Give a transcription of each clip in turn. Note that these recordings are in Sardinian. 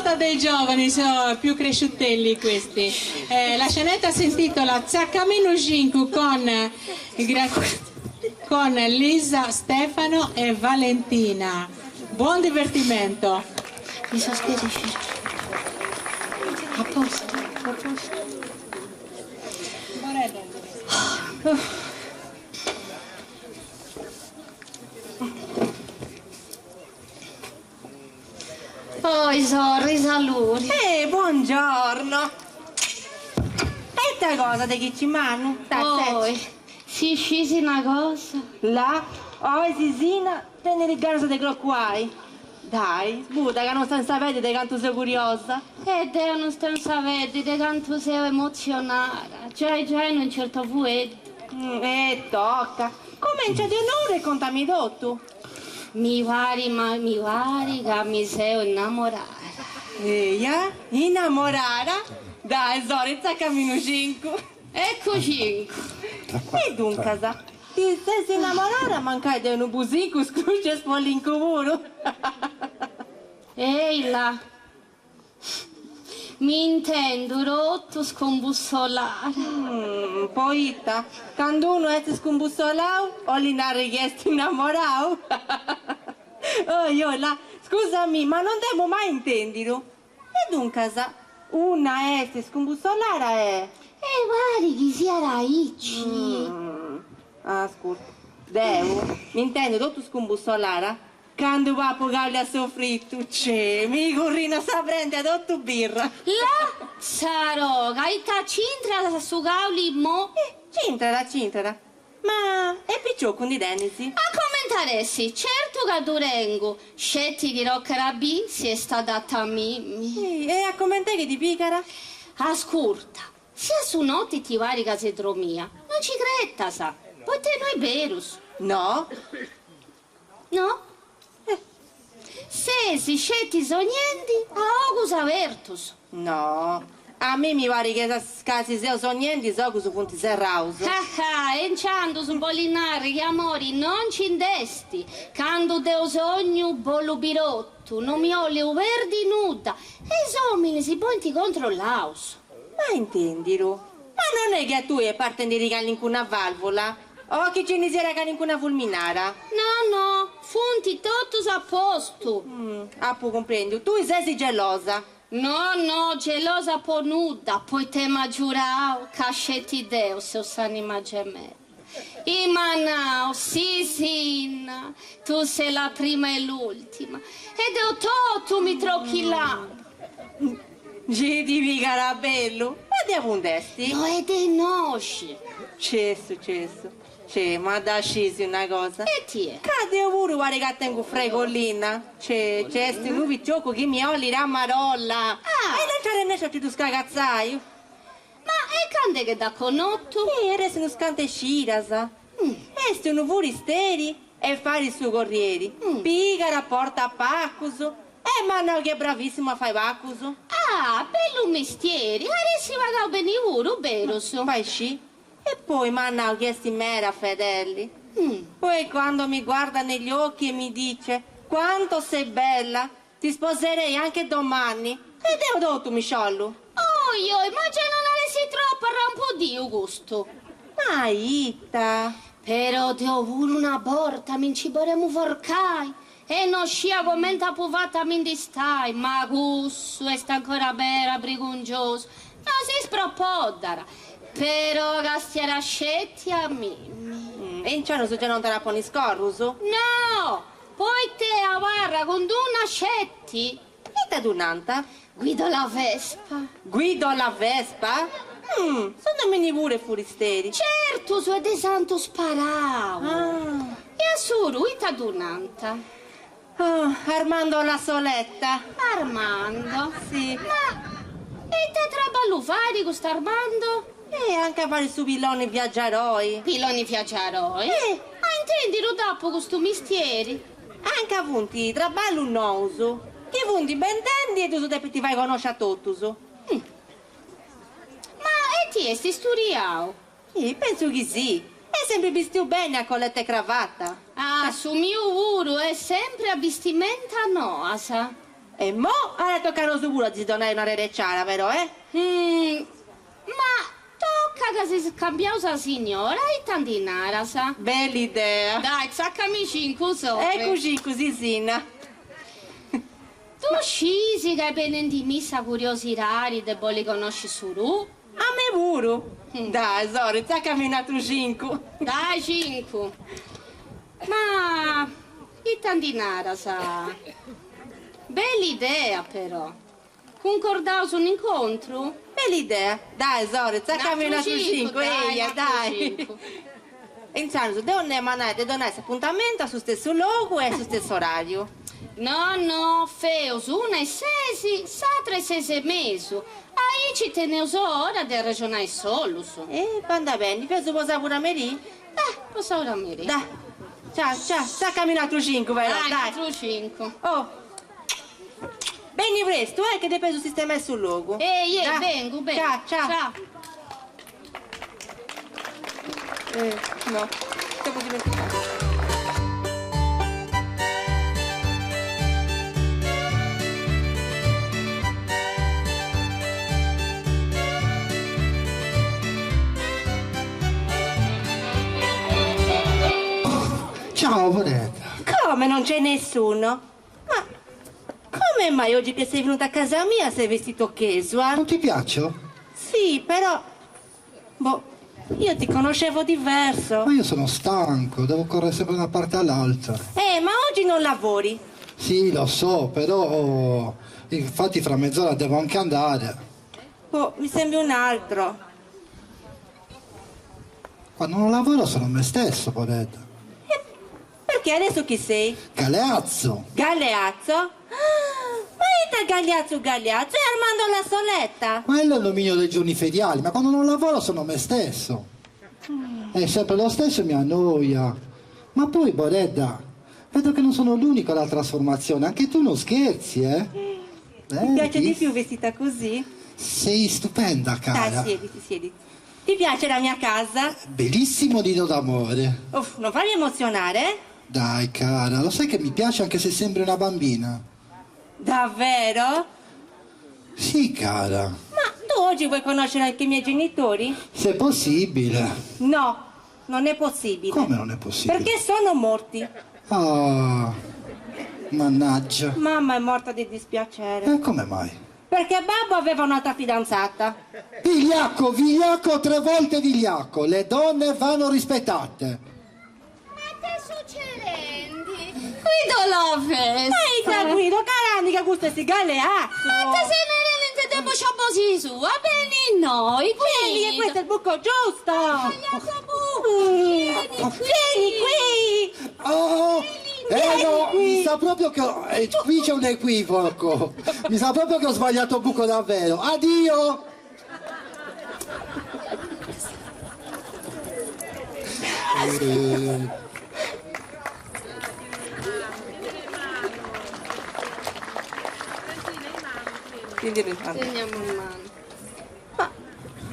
torta dei giovani, sono più cresciutelli questi. La scenetta si intitola Tzacaminu Cincu con con Lisa, Stefano e Valentina. Buon divertimento. Mi so schiariscere. A posto, a posto. Oi sorri, saludi. Eh, buongiorno. E ita cosa de chi ci manu? Oi, si scisi una cosa. Là, oi Sisina, tenit ganas de crocuai. Dai, sbuda ca non sta in sa peddi de cantu seu curiosa. E deu non sto in sa peddi de cantu seu emotzionada. Giai giai non incertu fueddu. E toca. Cumencia de un'ora e contami totu. Mi parit ma mi parit ca mi seu innamorada. Eia, innamorada? Dai, sorri, tzacami unu cincu. Eccu cincu. E duncas, ti ses innamorada mancai de unu busincu scrusciu e spollincu puru? Eila. Mi intendu totu scombussolada. Poita, candu unu est scumbussolau, 'olit narri chi est innamorau? Oi, oi, là, scusami, ma non dd'emu mai intendidu. E duncas, una est scumbussolara e. E parit chi siat aici. Ascurta, deu m'intendu totu scumbussolara Candu papu cauli a sofritu, cee, mi currinat sa brenti a totu birra. La tzaroga, ita c'intrat su cauli immoi? Eh, c'intrat, c'intrat. Ma e piciocu ndi tenis? A coment'at essi, certu ca ddu tengu, sceti chi tocat a bì si est adatu a mimmi. E a coment'est chi ti pigat? Ascurta, si a su noti ti parit ca ses dromia, non ci cretas, poita no est berus. No? No? Ses sceti sognendi a ogus abertus. No. A mimi parit ca si seu sognendi is ogus funt serraus. Ah ah, e intzandus bolit narri chi amori no nci nd'est. Candu deu sognu bollu biri totu, no mi 'ollu perdi nudda e is ominis boint controllaus. Ma intendidu, ma non est chi a tui est partendiri calincuna valvola? O chi ci ndi siat calincuna fulminara? No, no, funt totus a postu. Apu cumprendiu, tui ses gelosa. No, no, gelosa po nudda, poita m'at giurau ca sceti deu seu s'anima gemella. E m'at nau, Sisina, tu sei la prima e l'ultima. E deu totu mi trochillau. Gei ti pigat a bellu, ma de aundi est? No est de innoxi. Cessu, cessu. Cè, ma dda scisi una cosa? E ita est? Ca deu puru parit ca tengu fregolina. Cè, nc'est unu piciocu chi mi 'olit a marolla. Ah! E non nci arrennesciu a nci ddu scagatzai. Ma e cand'est che dd'as connotu? E at essi unus cant'e cidas. Est unu furisteri e fait su corrieri. Pigat e portat pacus. E m'at nau chi est bravissimu a fai pacus. Ah, bellu mestieri, at essi pagau beni puru, berus? Fai scì. E poi m'at nau chi est mera fedeli. Poi quando mi guarda negli occhi e mi dice, quanto sei bella, ti sposerei anche domani. E deu totu mi sciollu. Oi oi, ma già non at essi tropu arrampuddiu custu. Ma ita? Però deu puru una borta mi nci bolemu corcai E no scia comente apu fatu a mi ndi stai, ma cussu est ancora mera brigungiosu, no si spropoddat, però castiat sceti a mimi. E intzandus già non t'at a ponni is corrus? No! Poita abarrat cun d'una sceti. Ita ddu nant? Guido la Vespa. Guido la Vespa? Su nomini puru est furisteri. Certu, est de Santu Sparau. E a suru ita ddu nant? Armando la Soletta. Armando? Si. Ma ita traballu fait custu Armando? E anca fait su pilloni viaggiaroi. Pilloni viaggiaroi? Eh. Ma intendidu dd'apu custu mistieri. Anca funt traballus nous chi funt imbentendi e ddus depint fai connosci a totus. Ma e chi est isturiau? Ih, pentzu chi si. Est sempri bistiu beni a colletta e cravata. Ah, su miu puru est sempri a bistimenta noas. E mo at a tocai a nosu puru a ddis donai una rereciada però, eh? Ma toca ca si scambiaus sa signora, ita ndi naras? Bella idea! Dai, tzacami cincu, sorri. Eccu cincu, Sisina. Tu scisi ca est benendimì sa curiosidadi de bolli connosci su Ru? A mei puru! Dai, sorri, tzacami un'atru cincu. Dai, cincu. Ma ita ndi naras? Bella idea però. Cuncordaus un'incontru? Bella idea! Dai, sorri, tzacami un'atru cincu, eia, dai! E intzandus deu nemu a nai de donai s'apuntamentu a su stessu logu e a su stessu orariu. No, no, feus una a is sesi, s'atra a is ses e mesu, aici teneus ora de arrexonai solus. E bandat beni, feus po sa pura merì? Dai, po sa pura merì. Dai, ciao, ciao, tzacami un'atru cincu però, dai. Dai, un'atru cincu. Oh, beni prestu, eh, che depeus sistemai su logu. Ei, ei, bengu, bengu. Ciao, ciao. Ciao. Eh, no, stavo dimenticando. Ciao Loretta. Come non c'è nessuno? Ma come mai oggi che sei venuta a casa mia sei vestito casual? Non ti piaccio? Sì, però... Boh, io ti conoscevo diverso. Ma io sono stanco, devo correre sempre da una parte all'altra. Eh, ma oggi non lavori. Sì, lo so, però... Infatti fra mezz'ora devo anche andare. Boh, mi sembri un altro. Quando non lavoro sono me stesso, poveretta. E perché adesso chi sei? Galeazzo. Galeazzo? Ah, ma ita Galeazzo Galeazzo è Armando La Soletta. Quello è il dominio dei giorni feriali, ma quando non lavoro sono me stesso. È sempre lo stesso e mi annoia. Ma poi, Boredda, vedo che non sono l'unico alla trasformazione, anche tu non scherzi, eh? Ti piace di più vestita così? Sei stupenda, cara. Dai, siediti, siediti. Ti piace la mia casa? Bellissimo nido d'amore. Uff, non farmi emozionare, eh? Dai, cara, lo sai che mi piace anche se sembri una bambina? Davvero? Sì, cara. Ma tu oggi vuoi conoscere anche i miei genitori? Se è possibile. No, non è possibile. Come non è possibile? Perché sono morti. Ah, mannaggia. Mamma è morta di dispiacere. E come mai? Perché babbo aveva un'altra fidanzata. Vigliacco, vigliacco, tre volte vigliacco. Le donne vanno rispettate. Ma che succedendi? Guido la festa. Ehi, tranquillo, carani, che questo è galeazzo. Ma te se ne rende tempo sciabosi su, va bene noi, Vieni, che questo è il buco giusto. Sbagliato buco. Vieni qui. Vieni qui. Oh, eh no, mi sa proprio che ho, eh, qui c'è un equivoco. Mi sa proprio che ho sbagliato buco davvero. Addio! Eh, Teniamo in mano. Ma,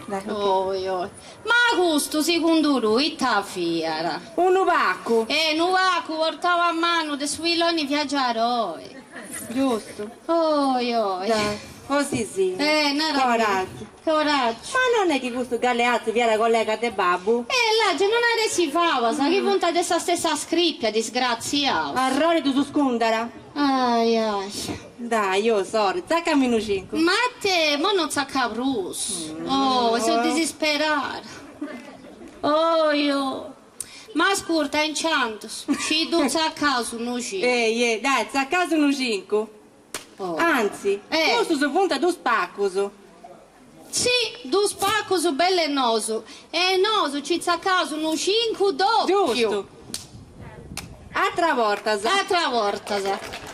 dai, ok. Oi, oi. Ma questo secondo lui ita fiara. Unu vacu. E nu vacu portava a mano de suiloni viaggiaroi. Giusto. Oi, oi. Dai, così sì. Eh, nara. Coraggio. Coraggio. Ma non è che questo Galeazzo vi era collega de babbo? E là, non era si fava, sa che punta dessa stessa scrippia, disgraziata. Arrore tu su scundara. Ai, ai. Dai, io sorry, zaccami un cinque. Ma te, mo non sa brus. Oh, sono disperata. Oh, io. Ma ascolta, intanto, ci tu a caso, non ci. Ehi, eh, dai, zaccaso un cinque. Oh. Anzi, Eh. questo su punta du spaccoso. Sì, du spacco su bello e noso. E noso ci zaccaso un cinque doppio. Giusto. Altra volta, sa. Altra volta, sa.